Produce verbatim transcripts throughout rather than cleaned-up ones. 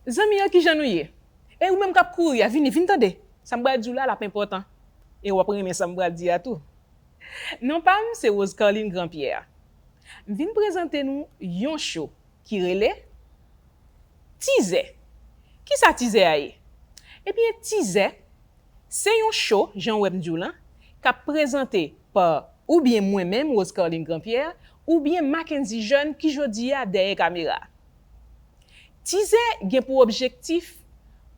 Zanmi yo, kijan nou ye? E ou menm k ap kouri a, vini, vin tande. Sa m pral di w la, l ap enpòtan. E w ap renmen sa m pral di a tou. Non pa m, se Rose Carline Grandpierre. M vin prezante nou yon cho ki rele Tizè. Kisa Tizè a ye? Ebyen, Tizè, se yon cho, jan w wè m di w lan, k ap prezante pa oubyen mwen menm, Rose Carline Grandpierre, oubyen Mackenzie Jeune ki jodi a dèyè kamera. Tizè gen pou objektif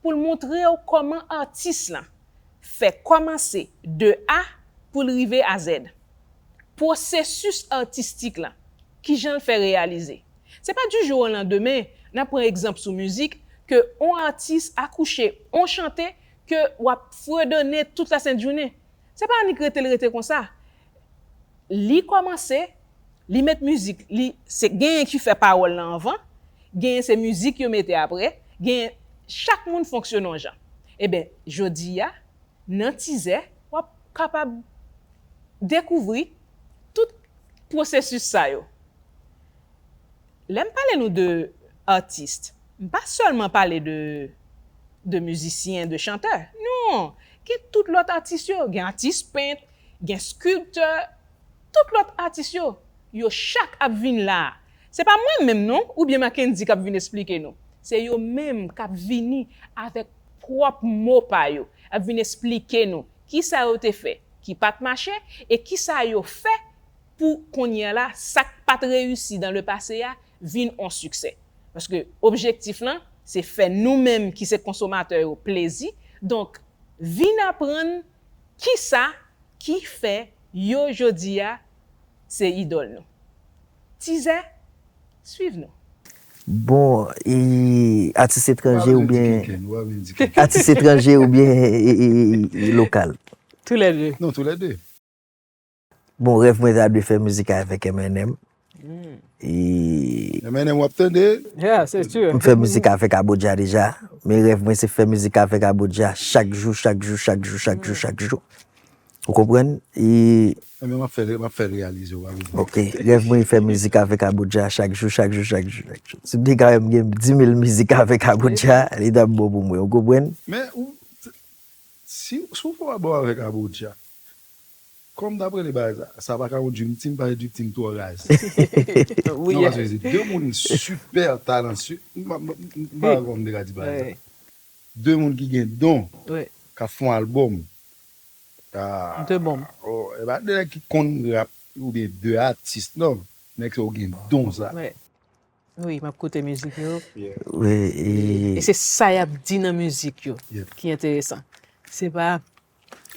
pou l montre w kòman atis lan fè kòmanse de A pou l rive a Z. Pwosesis atistik lan, kijan l fè reyalize. Se pa du jour au lendemain, n ap pran egzanp sou mizik, ke on atis akouche on chante ke w ap fredone tout la sent jounen. Se pa annik rete l rete konsa. Li kòmanse, li met mizik, li se genyen ki fè pawòl lan anvan, genyen se mizik yo mete apre, genyen chak moun fonksyone yon jan. Eben, jodi a, nan Tizè, w ap kapab dekouvri tout pwosesis sa yo. Lè m pale nou de atis, m pa sèlman pale de, de mizisyen, de chantè. Non! Gen tout lòt atis yo. Gen atis pent, gen skilptè, tout lòt atis yo. Yo chak ap vin la a. Se pa mwen menm non, oubyen Mackendy k ap vin esplike nou. Se yo menm k ap vini avèk pwòp mo pa yo, ap vin esplike nou kisa yo te fè ki pa t mache e kisa yo fè pou kounye a la, sa k pa t reyisi dans le passé a vin on siksè. Paske objektif lan, se fè nou menm ki se konsomatè yo plezi. Donk, vin aprann kisa ki fè yo jodi a se idòl nou. Tizè, swiv nou. Bon, e, atis etranje oubyen atis etranje oubyen e, e, e, e, lokal? Tou lè de. Non, tou lè de. Bon, rèv mwen ta dwe fè mizik avèk M N M. E M N M w ap tande? Yeah, se sure. M fè mizik avèk Aboudja deja. Men rèv mwen se fè mizik avèk Aboudja chak jou, chak jou, chak jou, chak jou, chak jou. Ou konprann? E Ebyen, m ap fè, m ap fè l reyalize w, pa bezwen. Ok, rèv mwen e fè mizik avèk Aboudja chak jou, chak jou, chak jou, chak jou. Si m te ka wè m gen dis mil mizik avèk Aboudja, li t ap bon pou mwen, ou konprann? Men, ou, si, si w fè w abò avèk Aboudja, kòm t ap rele bagay sa, sa pa ka yon dream team, paske dream team twò raz. Wi, Non, paske se de moun super talentueux. M pa, m pa, m pa wè kòman m te ka di bagay sa. De moun ki gen don, k ap fè yon albòm. Ah, De bonm. Oh, e pa de nèg ki konn rap oubyen de atis, non. Nèg sa yo gen don sa. Wi, m ap koute mizik yo. Wi, e E se sa y ap di nan mizik yo ki enteresan. Se pa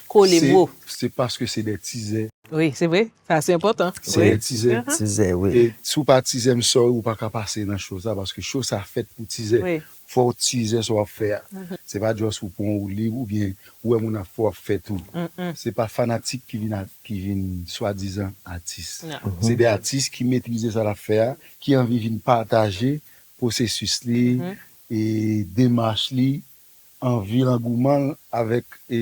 kole mo. Se paske se de tizè. Wi, se vre. Sa se enpòtan. Se de tizè. Tizè, wi. E si w pa tizè, m sorry, ou pa ka pase nan cho sa, paske cho sa fèt pou tizè. Wi. Fò w tizè sa w ap fè a. Se pa just ou pran ou lib oubyen ou wè moun ap fè w ap fè tou. Se pa fanatik ki vin a, ki vin swadizan atis. Se de atis ki metrize sa l ap fè a, ki anvi vin pataje pwosesis li, e demach li, anvi l, angouman l avèk e,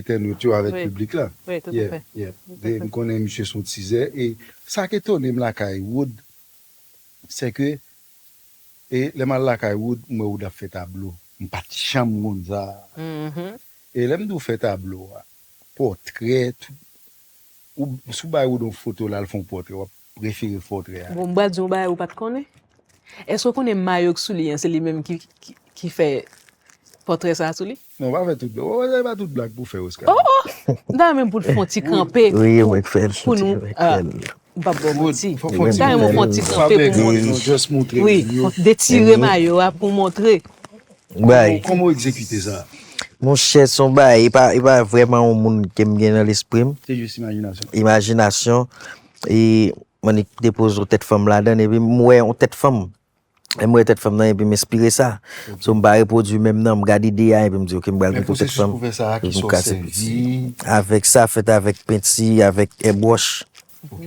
entènot yo, avèk piblik la. Wi, toutafè. Yeah, yeah. M konnen misye se yon tizè. E sa k etone m lakay Wood, se ke e lè m al lakay Wood, m wè Wood ap fè tablo. M pa t janm konn sa. E lè m di w fè tablo a, pòtrè, tout, ou, si w bay Wood yon foto la, l fè yon pòtrè, w ap refere pòtrè a. Bon, m pral di w yon bagay ou pa t konnen. Èske w konnen mayo k sou li an, se li menm ki, ki, ki fè pòtrè sa a sou li? Non, pa fè tout blag. Wè, wè, se pa tout blag pou fè, Oscar. Oh, oh! M ta renmen pou l fè yon ti kanpe Wi, mwen k fè l. Pou nou, ah, m p ap ba w manti. M ta renmen w fè yon ti kanpe pou montre. Non, just montre. Wi, detire mayo a pou montre. Bay. Kòman w egzekite sa? Monchè, se yon bay, e pa, e pa vrèman yon moun ke m gen nan lespri m. Se jis imajinasyon. Imajinasyon. E m annik depoze yon tèt fanm ladan, epi m wè yon tèt fanm. E m wè tèt fanm nan, epi m enspire sa. So, m pa repwodui menm nan, m gade ide a, epi m di, ok, m pral mete yon tèt fanm. Pou fè sa a, ki sa w sèvi? Avèk sa, fèt avèk penti, avèk èbwòch. Ok.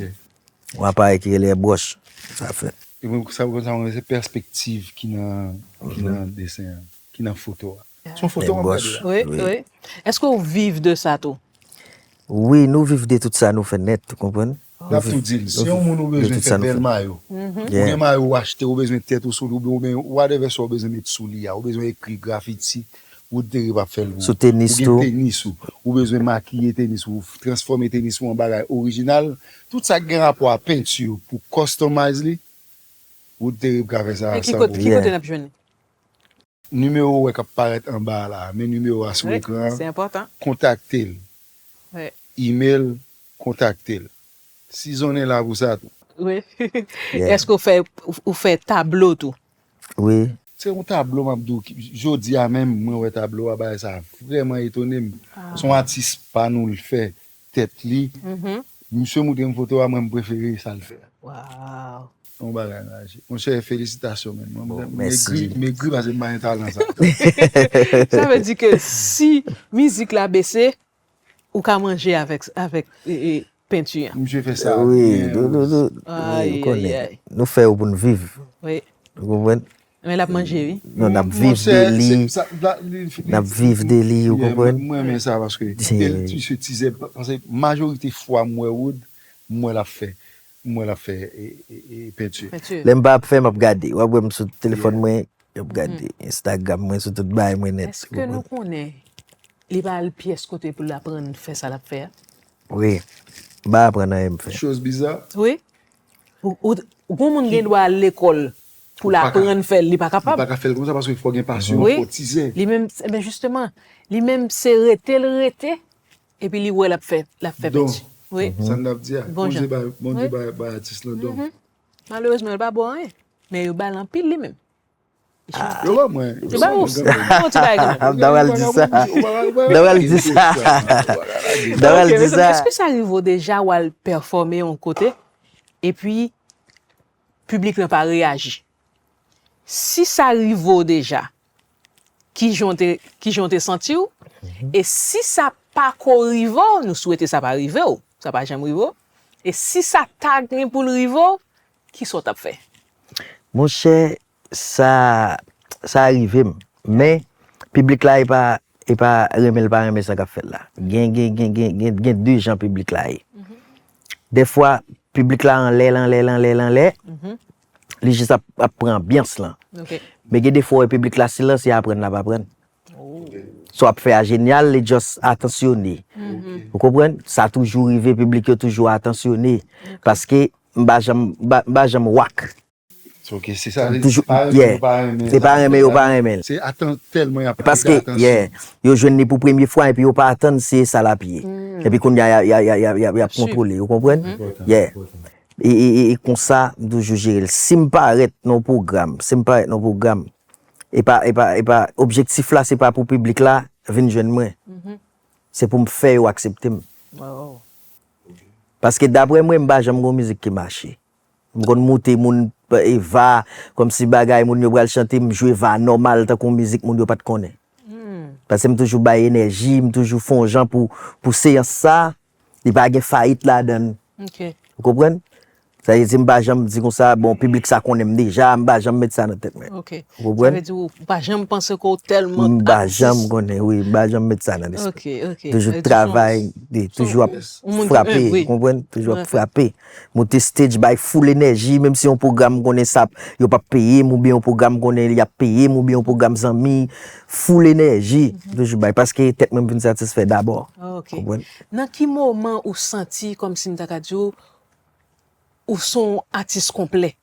Yon aparèy ki rele èbwòch. Sa fèt. E mwen, sa, sa, se pèspektiv ki nan, ki nan desen an, ki nan foto a. Se yon foto w ap gade la. Wi, wi. Èske w viv de sa tou? Wi, nou viv de tout sa nou fè nèt, ou konprann? N ap tou di l, si yon moun ou bezwen fè bèl mayo, ou gen mayo ou achte, ou bezwen tèt ou sou li, oubyen, oubyen whatever sa ou bezwen met sou li a, ou bezwen ekri grafiti, Wood Terry ap fè l pou ou. Sou tenis tou. Ou gen tenis ou, ou bezwen makiye tenis ou, transfòme tenis ou an bagay orijinal. Tout sa k gen rapò a penti pou customize li, Wood Terry ka fè sa san pwoblèm. Ki kote n ap jwenn li? Nimewo ou wè k ap parèt anba a la, men nimewo a sou ekran an, kontakte l. Email, kontakte l. Sizonnen la pou sa tou. Wi. Èske ou fè, ou fè tablo tou? Wi. Se yon tablo m ap di w, jodi a menm, mwen wè tablo a, bagay sa vrèman etone m. Se yon atis pa nou l fè tèt li. Misye montre m foto a, mwen m prefere sa l fè a. Wow. Yon bagay raje. Monchè, felisitasyon, men. Mwen, mwen, mwen egri, mwen egri paske m pa gen talan sa. Sa vle di ke si mizik la bese, ou ka manje avèk, avèk e, e, penti an. Misye fè sa. Wi, nou, nou, nou, wi, ou konnen. Nou fè yo pou n viv. Wi. Ou konprann? Men l ap manje, wi. Non, n ap viv de li. N ap viv de li, ou konprann? Mwen renmen sa paske misye tizè, paske majorite fwa m wè Wood, m wè l ap fè. M wè l ap fè e, e, e, penti. Lè m pa ap fè, m ap gade. W ap wè m sou telefòn mwen, y ap gade. Instagram mwen, sou tout bagay mwen nèt. Èske nou konnen li pa al pyès kote pou l aprann fè sa l ap fè a? Wi. M pa aprann anyen m fè. Choz biza. Wi. Ou, ou, ou gon moun gen dwa al lekòl pou l aprann fè l, li pa kapab. Li pa ka fè l konsa paske fò gen pasyon, fò tizè. Li menm, men jisteman, li menm se rete l rete, epi li wè l ap fè, l ap fè penti. Wi. Sa n ap di a. Bondye bay, Bondye bay, bay atis lan don. Malerezman, yo pa ba w anyen. Men yo ba l anpil li menm. Yo ba mwen. Yo ba w. Yon ti bagay kanmenm. M ta pral di sa. M ta pral di sa. M ta pral di sa. Èske sa rive w deja w al pèfòme yon kote, epi piblik lan pa reyaji? Si sa rive w deja, kijan w te, kijan w te santi w? E si sa pako rive w, nou swete sa pa rive w, sa pa janm rive w. E si sa ta gen pou l rive w, kisa w t ap fè? Monchè, sa, sa rive m. Men, piblik la, e pa, e pa renmen l pa renmen sa k ap fèt la. Gen, gen, gen, gen, gen, gen de jan piblik la ye. Dèfwa, piblik la anlè, l anlè, l anlè, l anlè. Li jis ap, ap pran anbyans lan. Men gen de fwa w wè piblik la silans, e aprann l ap aprann. Sa w ap fè a jenyal, li just atansyone. Ou konprann? Sa toujou rive, piblik yo toujou atansyone. Paske m pa janm, m pa, m pa janm wak. Ok, se sa, se pa renmen yo pa renmen l. Se pa renmen yo pa renmen l. Se atann tèlman y ap prete atansyon. Paske, yeah, yo jwenn li pou premye fwa epi yo pa atann se sa l ap ye. Epi kounye a, y a, y a, y a, y a, y a, y ap kontwole, ou konprann? Yeah. E, e, e, e konsa, m toujou jere l. Si m parèt nan yon pwogram, si m parèt nan yon pwogram, e pa, e pa, e pa, objektif la, se pa pou piblik la vin jwenn mwen. Se pou m fè yo aksepte m. Paske daprè mwen, m pa janm gon mizik ki mache. M konn moute moun e va, kòmsi bagay moun yo pral chante, m jwe va nòmal tankou yon mizik moun yo pa t konnen. Paske m toujou bay enèji, m toujou fè yon jan pou, pou seyans sa, li pa gen fayit ladan l. Ou konprann? Sa vle di m pa janm di konsa, bon, piblik sa konnen m deja, m pa janm met sa nan tèt mwen. Ou konprann? Sa vle di ou pa janm panse ke w tèlman atis. M pa janm konnen, wi, m pa janm met sa nan lespri m. Toujou travay, toujou ap frape, ou konprann? Toujou ap frape. Moute stage, bay full enèji, menm si yon pwogram m konnen sa, yo p ap peye m, oubyen yon pwogram m konnen y ap peye m, oubyen yon pwogram zanmi, full enèji, m toujou bay, paske tèt mwen m vin satisfè dabò. Konprann? Nan ki moman ou santi, kòmsi m ta ka di w, ou se yon atis konplè.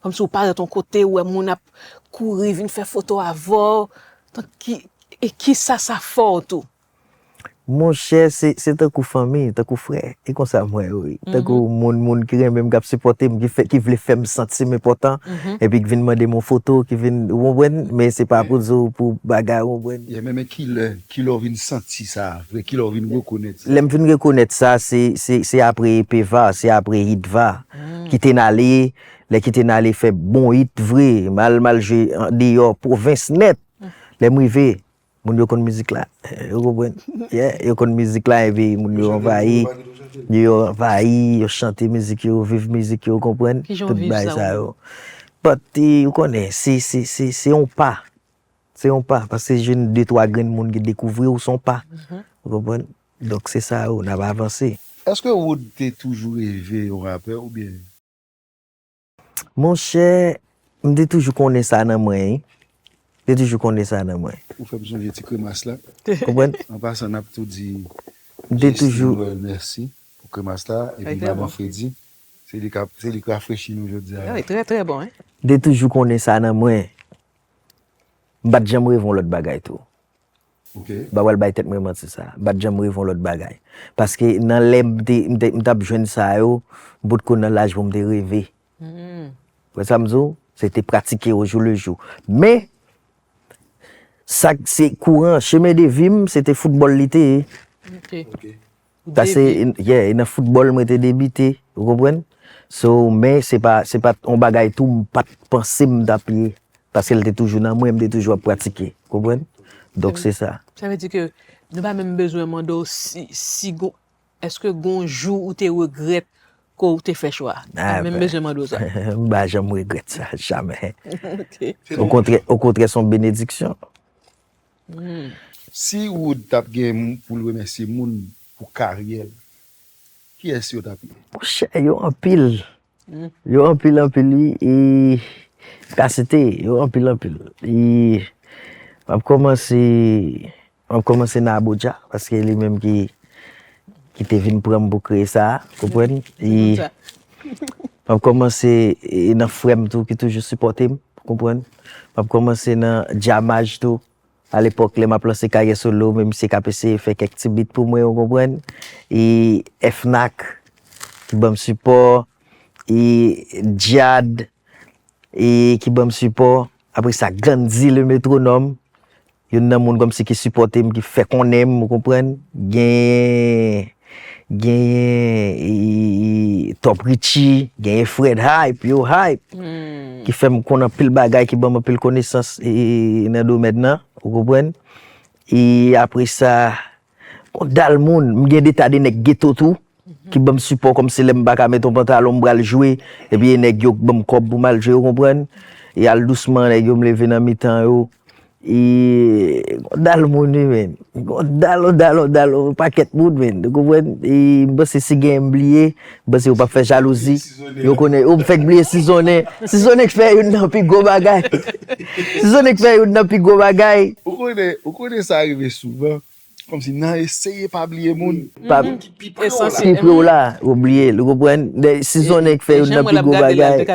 Kòmsi ou parèt yon kote, ou wè moun ap kouri, vin fè foto avè w. Donk, ki, e kisa sa fè w tou? Monchè, se, se tankou fanmi, tankou frè. E konsa m wè yo, wi. Tankou moun, moun ki renmen m, k ap sipòte m, ki fè, ki vle fè m santi m enpòtan, epi ki vin mande m yon foto, ki vin, ou konprann? Men se pa pou di w pou bagay, ou konprann? Yeah, men, men kilè, kilè w vin santi sa a vre? Kilè w vin rekonèt sa? Lè m vin rekonèt sa, se, se, se apre E P va, se apre Hit va. Kite n ale, lè Kite n ale fè bon hit vre, m al, m al jwe andeyò pwovens nèt. Lè m rive, moun yo konn mizik la. Yo konprann? Yeah, yo konn mizik la, epi moun yo anvayi. Yo anvayi, yo chante mizik yo, viv mizik yo, ou konprann? Tout bagay sa yo. But, ou konnen, se, se, se, se yon pa. Se yon pa, paske se jis de twa grenn moun ki dekouvri w, se yon pa. Ou konprann? Donk, se sa yo, n ap avanse. Èske Wood te toujou reve yon rapè oubyen? Monchè, m te toujou konnen sa nan mwen, wi. M te toujou konnen sa nan mwen. Ou fè m sonje ti kremas la. Konprann? An pasan, n ap tou di Justin Noël mèsi pou kremas la. Epi Maman Fredi, se li k ap, se li k rafrechi nou jodi a. Wi, trè, trè bon, wi. M te toujou konnen sa nan mwen. M pa t janm reve yon lòt bagay tou. M pa pral bay tèt mwen manti sa. M pa t janm reve yon lòt bagay. Paske nan lè m te, m te, m t ap jwenn sa yo, m potko nan laj pou m te reve. Wè sa m di w? Se te pratike au jour le jour. Men, sa k se kouran, chemen de vi m, se te foutbòl li te ye. Sa se, yeah, e nan foutbòl mwen te debite, ou konprann? So, men se pa, se pa t yon bagay tou, m pa t panse m t ap ye. Paske l te toujou nan mwen, m te toujou ap pratike. Konprann? Donk se sa. Sa vle di ke nou pa menm bezwen mande w si, si gon, èske gon jou ou te regrèt ke w te fè chwa a? Pa menm bezwen mande w sa. M pa janm regrèt sa, jamè. Okontrè, okontrè se yon benediksyon. Si Wood t ap gen pou l remèsye moun pou karyè l, kiyès yo t ap ye? Monchè, yo anpil. Yo anpil anpil wi. E, m ka site, yo anpil anpil. E, m ap kòmanse, m ap kòmanse nan Abodja, paske li menm ki, ki te vin pran m pou kreye sa a, konprann? E, m ap kòmanse e, nan frè m tou ki toujou sipòte m, konprann? M ap kòmanse nan Djamaj tou. Alepòk, lè m ap lanse karyè solo, men misye k ap eseye fè kèk ti beat pou mwen, ou konprann? E Fnac, ki ban m sipò, e Djad, e ki ban m sipò. Apre sa, Gandhi le métronome, youn nan moun kòmsi ki sipòte m, ki fè konnen m, ou konprann? Genyen genyen Top Richie, genyen Fred Hype, Yo Hype, ki fè m konn anpil bagay, ki ban m anpil konesans nan domèn nan, ou konprann? E apre sa, gon dal moun, m gen de ta de nèg geto tou, ki ban m sipò kòmsi lè m pa ka met yon pantalon, m pral jwe, epi e nèg yo k ban m kòb pou m al jwe, ou konprann? E al dousman, nèg yo m leve nan mitan yo. E, yon dal moun wi, menn. Yon dal, yon dal, yon dal, yon pakèt moun, menn. Ou konprann? E, m panse si gen m bliye, m panse yo p ap fè jalouzi. Yo konnen, yo m fèk bliye Sizonnen. Sizonnen k fè youn nan pi gwo bagay. Sizonnen k fè youn nan pi gwo bagay. Ou konnen, ou konnen sa rive souvan. Kòmsi nan eseye pa bliye moun ki pi pre w la. Pi pre w la, ou bliye l, ou konprann? Sizonnen k fè youn nan pi gwo bagay.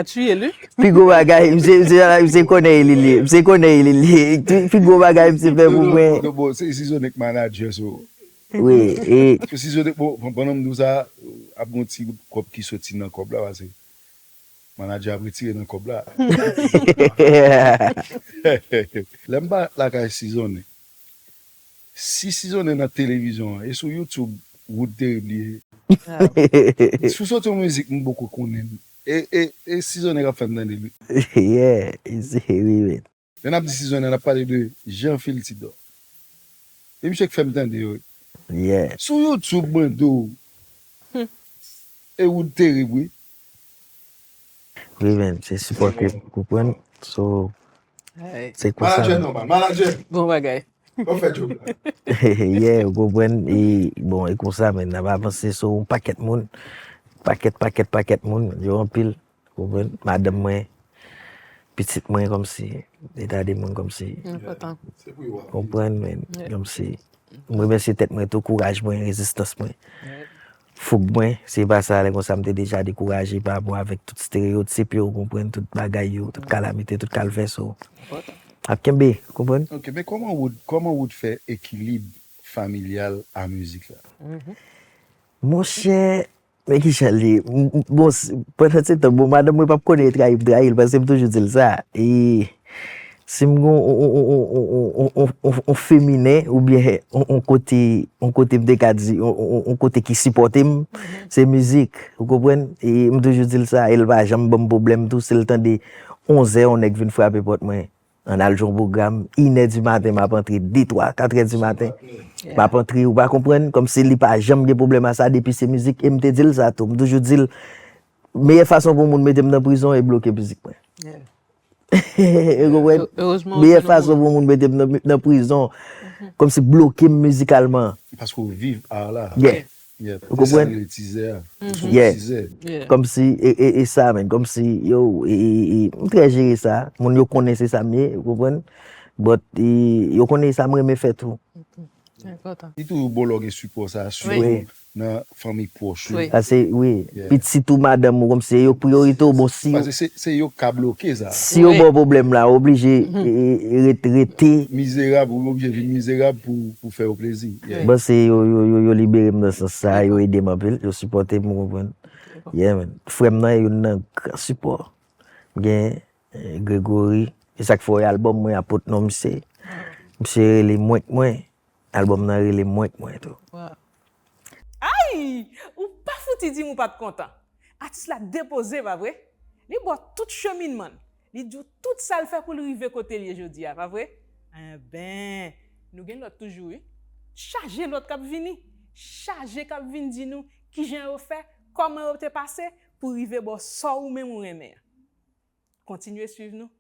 Pi gwo bagay, misye, misye, misye konnen e li li. Misye konnen e li li. Pi gwo bagay misye fè pou mwen. Bon, se Sizonnen k manadjè, so. Wi, e. Paske Sizonnen, bon, pandan m di w sa, ap gon ti bout kòb ki soti nan kòb la, paske manadjè ap retire nan kòb la. Lè m pa lakay Sizonnen, si Sizonnen nan televizyon an, e sou YouTube Wood Terib li ye. Si w soti yon mizik, m poko konnen l. E, e, e Sizonnen k ap fè m tande l wi. Yeah, wi, wi. Lè n ap di Sizonnen, n ap pale de Jean Phil Tidor. E misye k fè m tande yo wi. Yeah. Sou YouTube mwen di w. E Wood Terib wi. Wi menn, se sipòte m, konprann? So, se konsa. Manadjè nòmal, manadjè. Bon bagay. Bon fè djòb la. Yeah, ou konprann? E, bon, e konsa menn, n ap avanse sou yon pakèt moun. Pakèt, pakèt, pakèt moun, yo anpil. Ou konprann? Madanm mwen, pitit mwen, kòmsi, eta de moun kòmsi. Enpòtan. Se pou yo ap viv. Konprann, men, kòmsi. M remèsye tèt mwen tou, kouraj mwen, rezistans mwen. Foug mwen, si se pa sa, lè konsa m te deja dekouraje pa rapò avèk tout estereyotip yo, ou konprann, tout bagay yo, tout kalamite, tout kalvè, so. Enpòtan. Ap kenbe, ou konprann? Ok, men kòman Wood, kòman Wood fè ekilib familyal a mizik la? Monchè, men kijan l ye? M, m, bon, s, pandan se tan, bon, madanm mwen p ap konnen e trayi m trayi l, paske m toujou di l sa. E si m gon on, on, on, on, on, on, on feminen oubyen on, on kote, on kote m te ka di, on, on, on, on kote ki sipòte m, se mizik, ou konprann? E m toujou di l sa, e l pa janm ban m pwoblèm tou, si l tande onzè, on nèg vin frape pòt mwen. Ann al jwe yon pwogram, inè di maten, m ap antre, de, twa, katrè di maten. M ap antre, ou pa konprann, kòmsi li pa janm gen pwoblèm a sa, depi se mizik, e m te di l sa tou, m toujou di l, meyè fason pou moun mete m nan prizon e bloke mizik mwen. Ou konprann? Meyè fason pou moun mete m nan, nan prizon, kòmsi bloke m mizikalman. Paske w viv art la. Yeah. Yep. Ou konprann? Tizè a. Yeah. Tizè. Yeah. Kòmsi e, e, e sa menm, kòmsi yo e, e, e, m trè jere sa, moun yo konnen se sa m ye, ou konprann? But e, yo konnen sa m renmen fè tou. Enpòtan. Li toujou bon lè w gen sipò sa, Wi. sitou nan fanmi pwòch yo. Wi. Sa se wi. Yeah. Pit sitou madanm ou kòmsi yo priyorite w, bon si Paske se, se yo k ka bloke sa. si yo Wi. ba w pwoblèm la, ou oblije e, e, ret- rete. Mizerab, ou oblije vin mizerab pou, pou fè yo plezi. Yeah. Bon se yo, yo, yo, yo libere m nan sans sa, yo ede m anpil, yo sipòte m, ou konprann? Yeah, man. Frè m nan, youn nan gran sipò. M gen eh, Gregory, e sa k fè w wè albòm mwen a pot non misye. Misye rele Mwen k Mwen. Albòm nan rele Mwen k Mwen tou. Wow. Ay! Ou pa fouti di m ou pa t kontan. Atis la depoze, pa vre? Li ba w tout cheminman l. Li di w tout sa l fè pou l rive kote l ye jodi a, pa vre? Enben, nou gen lòt toujou, wi. Chaje lòt k ap vini. Chaje k ap vin di nou kijan yo fè, kòman yo te pase pou rive ba w sa ou menm ou renmen an. Kontinye swiv nou.